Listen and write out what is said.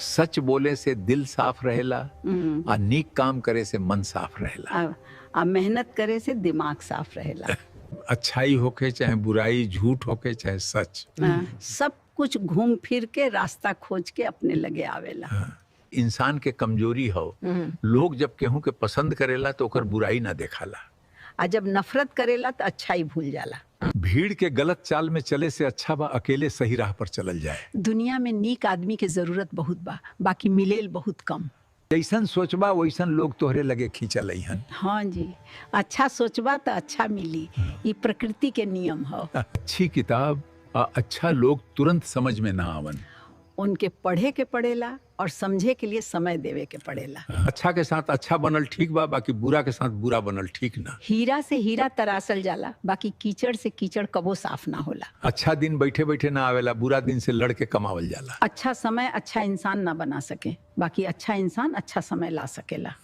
सच बोले से दिल साफ रहेला आ नीक काम करे से मन साफ रहेला। आ मेहनत करे से दिमाग साफ रहेला। अच्छाई होके चाहे बुराई, झूठ होके चाहे सच, सब कुछ घूम फिर के रास्ता खोज के अपने लगे आवेला। इंसान के कमजोरी हो, लोग जब केहू के पसंद करेला तो ओकर बुराई ना देखाला। आ जब नफरत करेला तो अच्छाई भूल जाला। भीड़ के गलत चाल में चले से अच्छा बा अकेले सही राह पर चलल जाए। दुनिया में नीक आदमी के जरूरत बहुत बा, बाकी मिलेल बहुत कम। जैसन सोचबा वैसन लोग तोहरे लगे खींचल अइहन। हाँ जी, अच्छा सोचबा तो अच्छा मिली, ये प्रकृति के नियम हो। अच्छी किताब आ अच्छा लोग तुरंत समझ में ना आवन, उनके पढ़े के पड़ेला और समझे के लिए समय देवे के पड़ेला। अच्छा के साथ अच्छा बनल ठीक बा, बाकी बुरा के साथ बुरा बनल ठीक ना। हीरा से हीरा तरासल जाला, बाकी कीचड़ से कीचड़ कबो साफ ना होला। अच्छा दिन बैठे बैठे ना आवेला, बुरा दिन से लड़ के कमावल जाला। अच्छा समय अच्छा इंसान ना बना सके, बाकी अच्छा इंसान अच्छा समय ला सकेला।